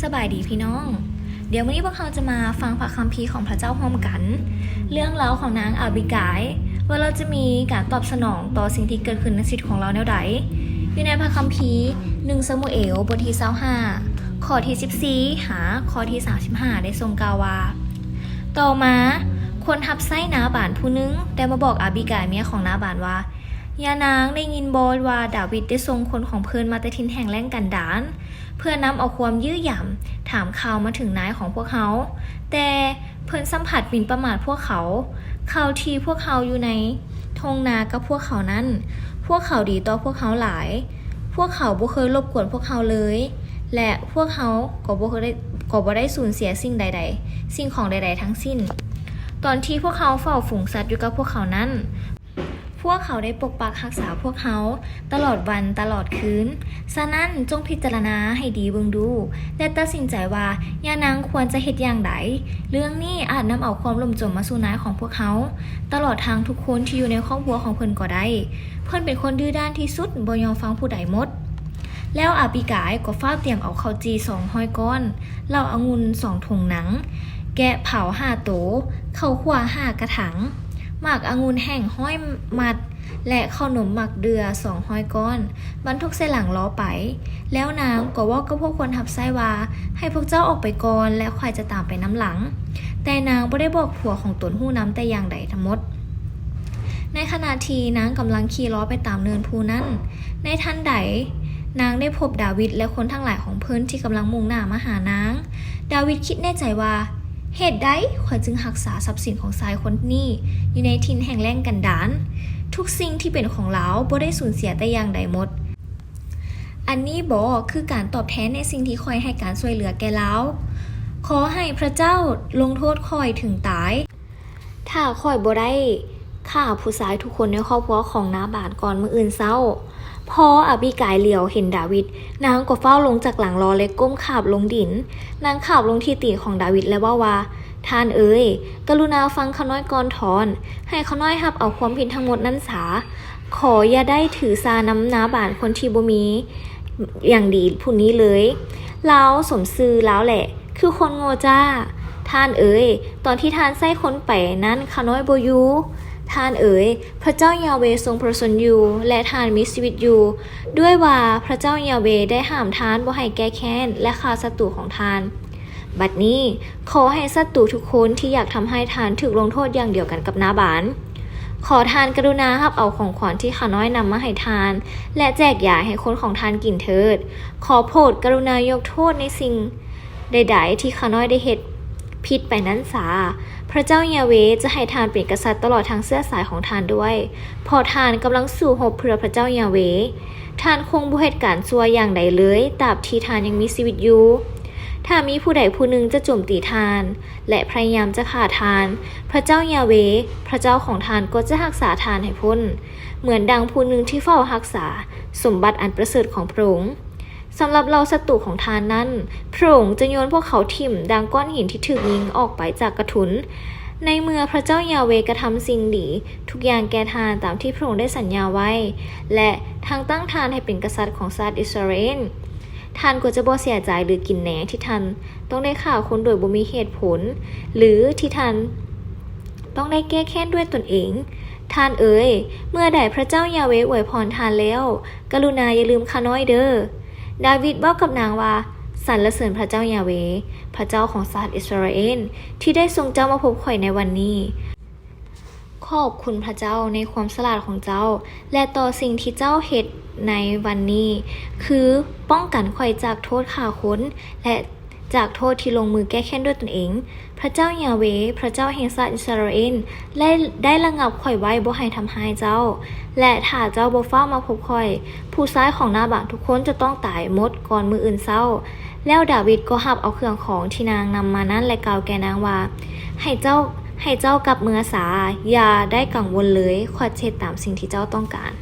ສະບາຍດີພີ່ນ້ອງ, ດຽວມື້ນີ້ພວກເຮົາຈະມາຟັງພະຄຳພີຂອງພະເຈົ້າຮ່ວມກັນ. ເລື່ອງລາວຂອງນາງອາບິກາຍ ວ່າລາວຈະມີການຕອບສະໜອງຕໍ່ສິ່ງທີ່ເກີດຂຶ້ນໃນຊີວິດຂອງລາວແນວໃດ. ຢູ່ໃນພະຄຳພີ ໜຶ່ງຊາມູເອລ ບົດທີຊາວຫ້າ ຂໍ້ທີສິບສີ່ ຫາຂໍ້ທີສາມສິບຫ້າ ໄດ້ຊົງກ່າວວ່າ, ຕໍ່ມາ ຄົນຮັບໃຊ້ນາບານຜູ້ໜຶ່ງໄດ້ມາບອກອາບິກາຍເມຍຂອງນາບານວ່າ, ຍານາງໄດ້ຍິນບໍ່ວ່າດາວິດໄດ້ສົ່ງຄົນຂອງເພິ່ນມາແຕ່ຖິ່ນແຫ້ງແລ້ງກັນດານ ເພື່ອນຳເອົາຄວາມຢ້ຽມຢາມ ຖາມຂ່າວມາເຖິງນາຍຂອງພວກເຮົາ, ແຕ່ເພິ່ນຊ້ຳພັດໝິ່ນປະໝາດພວກເຂົາ. ຄາວທີ່ພວກເຮົາຢູ່ໃນທົ່ງນາກັບພວກເຂົານັ້ນ, ພວກເຂົາດີຕໍ່ພວກເຮົາຫຼາຍ. ພວກເຂົາບໍ່ເຄີຍລົບກວນພວກເຮົາເລີຍ ແລະ ພວກເຮົາກໍບໍ່ເຄີຍໄດ້ ກໍບໍ່ໄດ້ສູນເສຍສິ່ງໃດໆ ສິ່ງຂອງໃດໆທັງສິ້ນ. ຕອນທີ່ພວກເຮົາເຝົ້າຝູງສັດຢູ່ກັບພວກເຂົານັ້ນ, ພວກເຂົາໄດ້ປົກປັກຮັກສາພວກເຮົາຕະຫຼອດວັນຕະຫຼອດຄືນ. ສະນັ້ນ, ຈົ່ງພິຈາລະນາໃຫ້ດີເບິ່ງດູ ແລະ ຕັດສິນໃຈວ່າຍານາງຄວນຈະເຮັດຢ່າງໃດ. ເລື່ອງນີ້ອາດນຳເອົາຄວາມຫຼົ່ມຈົມມາສູ່ນາຍຂອງພວກເຮົາ, ຕະຫຼອດທັງທຸກຄົນທີ່ຢູ່ໃນຄອບຄົວຂອງເພິ່ນກໍໄດ້. ເພິ່ນເປັນຄົນດື້ດ້ານທີ່ສຸດ, ບໍ່ຍອມຟັງຜູ້ໃດໝົດ. ແລ້ວອາບິກາຍກໍຟ້າວຕຽມເອົາເຂົ້າຈີ່ສອງຮ້ອຍກ້ອນ, ເຫຼົ້າອະງຸ່ນສອງຖົງໜັງ, ແກະເຜົາຫ້າໂຕ, ເຂົ້າຂົ້ວຫ້າກະຖັງ, ໝາກອະງຸ່ນແຫ້ງຮ້ອຍມັດ ແລະ ເຂົ້າໜົມໝາກເດື່ອສອງຮ້ອຍກ້ອນ ບັນທຸກໃສ່ຫຼັງລໍ້ໄປ. ແລ້ວນາງກໍເວົ້າກັບພວກຄົນຮັບໃຊ້ວ່າ, ໃຫ້ພວກເຈົ້າອອກໄປກ່ອນ ແລະ ຂ້ອຍຈະຕາມໄປນຳຫຼັງ. ແຕ່ນາງບໍ່ໄດ້ບອກຜົວຂອງຕົນຮູ້ນຳແຕ່ຢ່າງໃດທັງໝົດ. ໃນຂະນະທີ່ນາງກຳລັງຂີ່ລໍ້ໄປຕາມເນີນພູນັ້ນ, ໃນທັນໃດນາງໄດ້ພົບດາວິດ ແລະ ຄົນທັງຫຼາຍຂອງເພິ່ນທີ່ກຳລັງມຸ່ງໜ້າມາຫານາງ. ດາວິດຄິດໃນໃຈວ່າ, ເຫດໃດຂ້ອຍຈຶ່ງຮັກສາຊັບສິນຂອງຊາຍຄົນນີ້ຢູ່ໃນຖິ່ນແຫ້ງແລ້ງກັນດານ? ທຸກສິ່ງທີ່ເປັນຂອງລາວບໍ່ໄດ້ສູນເສຍແຕ່ຢ່າງໃດໝົດ. ອັນນີ້ບໍຄືການຕອບແທນໃນສິ່ງທີ່ຂ້ອຍໃຫ້ການຊ່ວຍເຫຼືອແກ່ລາວ? ຂໍໃຫ້ພະເຈົ້າລົງໂທດຂ້ອຍເຖິງຕາຍ, ຖ້າຂ້ອຍບໍ່ໄດ້ຂ້າຜູ້ຊາຍທຸກຄົນໃນຄອບຄົວຂອງນາບານກ່ອນມື້ອື່ນເຊົ້າ. ພໍອາບິກາຍຫຼຽວເຫັນດາວິດ, ນາງກໍຟ້າວລົງຈາກຫຼັງລໍ້ ແລະ ກົ້ມຂາບລົງດິນ. ນາງຂາບລົງທີ່ຕີນຂອງດາວິດ ແລະ ເວົ້າວ່າ, ທ່ານເອີຍ, ກະລຸນາຟັງຂ້ານ້ອຍກ່ອນທ້ອນ, ໃຫ້ຂ້ານ້ອຍຮັບເອົາຄວາມຜິດທັງໝົດນັ້ນສາ. ຂໍຢ່າໄດ້ຖືສານຳນາບານຄົນທີ່ບໍ່ມີຫຍັງດີຜູ້ນີ້ເລີຍ. ລາວສົມຊື່ລາວແຫຼະ, ຄືຄົນໂງ່ຈ້າ. ທ່ານເອີຍ, ຕອນທີ່ທ່ານໃຊ້ຄົນໄປນັ້ນ ຂ້ານ້ອຍບໍ່ຢູ່. ທ່ານເອີຍ, ພະເຈົ້າຢາເວຊົງພະຊົນຢູ່ ແລະ ທ່ານມີຊີວິດຢູ່, ດ້ວຍວ່າພະເຈົ້າຢາເວໄດ້ຫ້າມທ່ານບໍ່ໃຫ້ແກ້ແຄ້ນ ແລະ ຂ້າສັດຕູຂອງທ່ານ. ບັດນີ້, ຂໍໃຫ້ສັດຕູທຸກຄົນທີ່ຢາກທຳຮ້າຍທ່ານຖືກລົງໂທດຢ່າງດຽວກັນກັບນາບານ. ຂໍທ່ານກະລຸນາຮັບເອົາຂອງຂວັນທີ່ຂ້ານ້ອຍນຳມາໃຫ້ທ່ານ ແລະ ແຈກຢາຍໃຫ້ຄົນຂອງທ່ານກິນເທີດ. ຂໍໂປດກະລຸນາຍົກໂທດໃນສິ່ງໃດໆທີ່ຂ້ານ້ອຍໄດ້ເຮັດຜິດໄປນັ້ນສາ. ພະເຈົ້າຢາເວຈະໃຫ້ທ່ານເປັນກະສັດຕະຫຼອດທັງເຊື້ອສາຍຂອງທ່ານດ້ວຍ, ເພາະທ່ານກຳລັງສູ້ຮົບເພື່ອພະເຈົ້າຢາເວ. ທ່ານຄົງບໍ່ເຮັດການຊົ່ວຢ່າງໃດເລີຍ ຕາບທີ່ທ່ານຍັງມີຊີວິດຢູ່. ຖ້າມີຜູ້ໃດຜູ້ໜຶ່ງຈະໂຈມຕີທ່ານ ແລະ ພະຍາຍາມຈະຂ້າທ່ານ, ພະເຈົ້າຢາເວ, ພະເຈົ້າຂອງທ່ານກໍຈະຮັກສາທ່ານໃຫ້ພົ້ນ, ເໝືອນດັ່ງຜູ້ໜຶ່ງທີ່ເຝົ້າຮັກສາສົມບັດອັນປະເສີດຂອງພະອົງ. ສຳລັບເຫຼົ່າສັດຕູຂອງທ່ານນັ້ນ, ພະອົງຈະໂຍນພວກເຂົາຖິ້ມດັ່ງກ້ອນຫີນທີ່ຖືກຍິງອອກໄປຈາກກະທຸນ. ໃນເມື່ອພະເຈົ້າຢາເວກະທຳສິ່ງດີທຸກຢ່າງແກ່ທ່ານຕາມທີ່ພະອົງໄດ້ສັນຍາໄວ້ ແລະ ທັງຕັ້ງທ່ານໃຫ້ເປັນກະສັດຂອງຊາດອິດສະຣາເອນ, ທ່ານກໍຈະບໍ່ເສຍໃຈ ຫຼື ກິນແນງທີ່ທ່ານຕ້ອງໄດ້ຂ້າຄົນໂດຍບໍ່ມີເຫດຜົນ ຫຼື ທີ່ທ່ານຕ້ອງໄດ້ແກ້ແຄ້ນດ້ວຍຕົນເອງ. ທ່ານເອີຍ, ເມື່ອໃດພະເຈົ້າຢາເວອວຍພອນທ່ານແລ້ວ, ກະລຸນາຢ່າລືມຂ້ານ້ອຍເດີ້. ດາວິດເວົ້າກັບນາງວ່າ, ສັນລະເສີນພະເຈົ້າຢາເວ, ພະເຈົ້າຂອງຊາດອິດສະຣາເອນ, ທີ່ໄດ້ສົ່ງເຈົ້າມາພົບຂ້ອຍໃນວັນນີ້. ຂອບຄຸນພະເຈົ້າໃນຄວາມສະຫຼາດຂອງເຈົ້າ ແລະ ຕໍ່ສິ່ງທີ່ເຈົ້າເຮັດໃນວັນນີ້, ຄືປ້ອງກັນຂ້ອຍຈາກໂທດຂ້າຄົນ ແລະ ຈາກໂທດທີ່ລົງມືແກ້ແຄ້ນດ້ວຍຕົນເອງ. ພະເຈົ້າຢາເວ, ພະເຈົ້າແຫ່ງຊາດອິດສະຣາເອນ, ໄດ້ ໄດ້ລະງັບຂ້ອຍໄວ້ບໍ່ໃຫ້ທຳຮ້າຍເຈົ້າ, ແລະ ຖ້າເຈົ້າບໍ່ຟ້າວມາພົບຂ້ອຍ, ຜູ້ຊາຍຂອງນາບານທຸກຄົນຈະຕ້ອງຕາຍໝົດກ່ອນມື້ອື່ນເຊົ້າ. ແລ້ວດາວິດກໍຮັບເອົາເຄື່ອງຂອງທີ່ນາງນຳມານັ້ນ ແລະ ກ່າວແກ່ນາງວ່າ, ໃຫ້ເຈົ້າ, ໃຫ້ເຈົ້າກັບເມືອສາ, ຢ່າໄດ້ກັງວົນເລີຍ, ຂ້ອຍຈະເຮັດຕາມສິ່ງທີ່ເຈົ້າຕ້ອງການ.